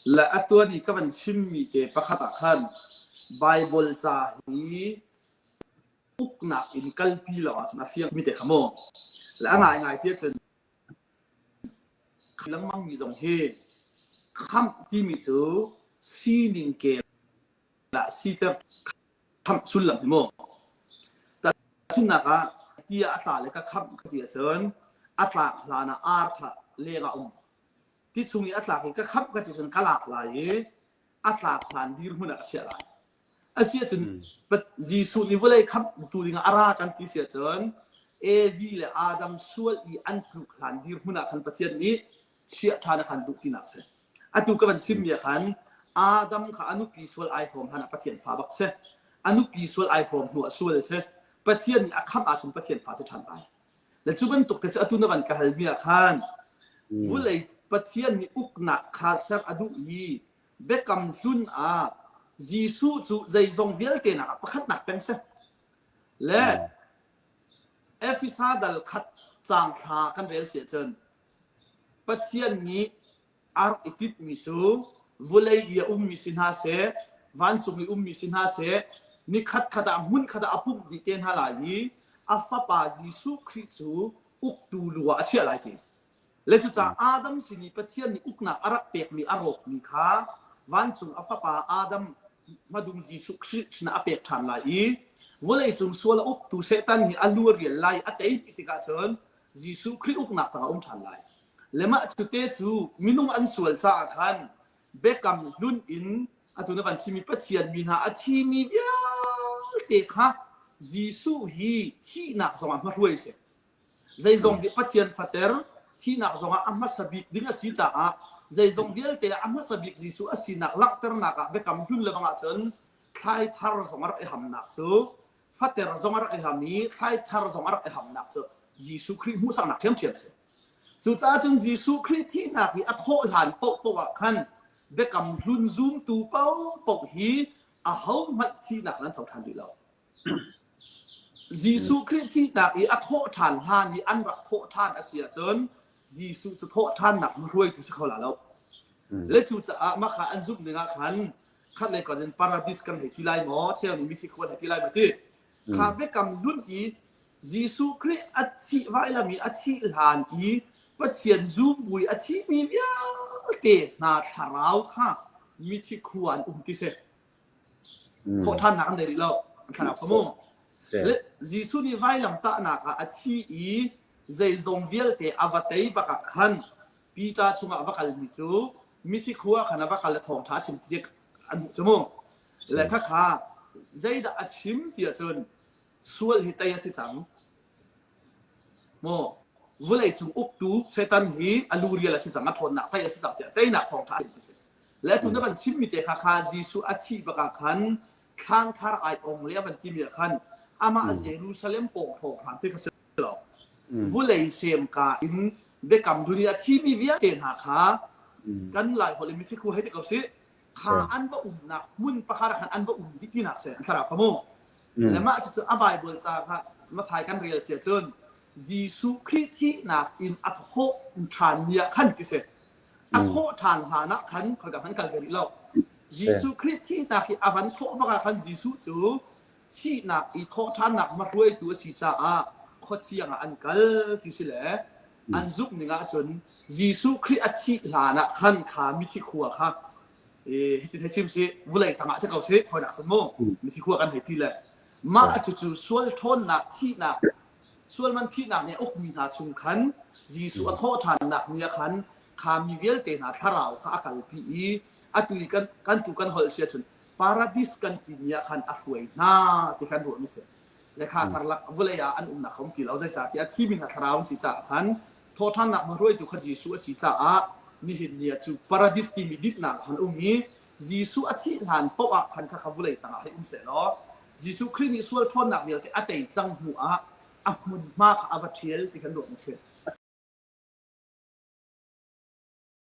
Le atuan i ka van chimmi te pakhat ah khan Baibal ca hi uknak in kalpi lo ahcun a fiang mi te kha mu. Le a ngaingai ti ahcun lengmang mi zong hi khamh timi cu sining kel ah siter khamh sullam hi mu. Tahchunhnak ah ti ah a tla le ka khamh ka ti ahcun a tlak hlan ah ar kha leng ah um. Ti chung i a tlak i ka khamh ka ti cun ka lak lai i a tlak hlan dirhmun ah ka chiah lai. Asi ahcun Jesuh nih vawlei khamhtu dingah a ra kan ti si ahcun Evi le Adam sual i an tluk hlan dirhmun ah khan Pathian nih chiah ṭhan a khan duh tinak a si. Atu ka van chimmi ah khan Adam kha a nupi sual ai hrawm hlan ah Pathian fa bak si. A nupi sual ai hrawm hnu ah sual a si. Pathian nih a khamh ahcun Pathian fa si ṭhan lai. Le cu bantuk te cu atu na van ka halmi ah khan vulei Pathian nih uknak kha ser a duh i Biakam Hlun ah Jesuh cu zeizong vialte nak ah pakhatnak peng si. Le Efesa dal khat caang thla kan rel si ahcun Pathian nih a rak i tinhmi cu vulei i a ummi si hna seh, vancung i ummi si hna seh, ni khatkhat ah hmun khat ah a pumh dih te hna lai i a fapa Jesuh Khrih cu uktu lu ah a chiah lai ti. Le cucaah Adam sin i Pathian nih uknak a rak pekmi a rawkmi kha vancung a fapa Adam hmadung Jesuh Khrih sinah a pek ṭhan lai i vawleicung sual a uktu Satan hi a lu a rial lai a tei dih tikah cun Jesuh Khrih uknak tangah a um ṭhan lai. Le mah cu te cu minung an sual caah khan biakam hlun in atu na van chimmi Pathian mi hna a thimi vialte kha Jesuh hi thihnak zongah hmahruai a si. Zeizong nih Pathian fater thihnak zongah a hmasa bik ding a si caah zeizong vialte ah a hmasa bik Jesuh a sinak langhternak ah biakam hlun le bang ahcun thlai thar zong a rak i hamnak cu fater zong a rak i ham i thlai thar zong a rak i hamnak cu Jesuh Khrih hmuhsaknak ṭhiamṭhiam si. Cucaah cun Jesuh Khrih thihnak hi a thawh hlan paohpaoh ah khan biakam hlun zumtu paohpaoh hi ahohmanh thihnak nan tho ṭhan rih lo. Jesuh Khrih thihnak i a thawh ṭhan hlan i an rak thawh ṭhan a si ahcun Jesuh cu thawh ṭhannak hruaitu si kho la lo. Le cucaah mah kha an zumh ning ah khan khat lei in paradis kan hei ti lai maw, cheu nih mithi khua hei ti lai maw ti. Kha biakam hlun i Jesuh Khrih a thih vailam i a thih hlan i Pathian zumbui a thimi vialte hna thlarau kha mithi khua an um ti si. Thawhṭhannak an nei rih lo. An thlarau kha mu. Le Jesuh nih vailamtahnak ah a thi i zeizong vialte a va tei bak ah khan Peter chungah a va kalmi cu mithi khua khan a va kal le thawngṭha a chim ti an hmuh cu mu. Le khakha zeidah a chim ti ahcun sual hi tei a si cang. Maw vawleicung uktu Satan hi a lu rial a si cang, a ṭhawnnak tei a si cang tiah teinak thawngṭha a chim ti si. Le tu na van chimmi te kha kha Jesuh a thih bak ah khan thlang thar ai ong le a van timi ah khan amah Jerusalem pawng hrawnghrang ti kha si lo. Vulei semka in biakam dun i a thimi vialte hna kha kan lai holh in mithi khu hei ti ko sih kha an va umnak hmun pakhat ah khan an va um dih tinak si an thlarau kha mu. Le mah cucu a Bible ca kha Mathai kan rel si ahcun Jesuh Khrih thihnak in a thawh ṭhan ni ah khan ti si. A thawh ṭhan hlan ah khan khoika hmanh kal ve rih lo. Jesuh Khrih thihnak hi a van thawh bak ah khan Jesuh cu thihnak i thawh ṭhannak hmahruaitu a si caah khuathiang ah an kal ti si le an zumh ning ahcun Jesuh Khrih a thih hlan ah khan kha mithi khua kha hiti thei chim si vulei tangah te ko si khoinak san mu mithi khua kan hei ti le mah cucu sual ṭhawnnak thihnak sual man thihnak nih a ukmi hna chung khan Jesuh a thawh ṭhannak ni ah khan kha mi vialte hna thlarau kha a kalpi i atu i kan kan tu kan holh si ahcun paradis kan timi ah khan a hruai hna ti khan ruahmi si le kha tharlak vawlei ah an umnak kha um ti lo zeicahtiah a thimi hna thlarau an si caah khan thawhṭhannak hruaitu kha Jesuh a si caah nihin ni ah cu paradis timi dinhnak han um i Jesuh a thih hlan paoh ah khan kha kha vawlei tangah hei um sehlaw Jesuh Khrih nih sual ṭhawnnak vialte a tei cang hnu ah a hmunhma kha a va ṭhial ti khan ruah a si.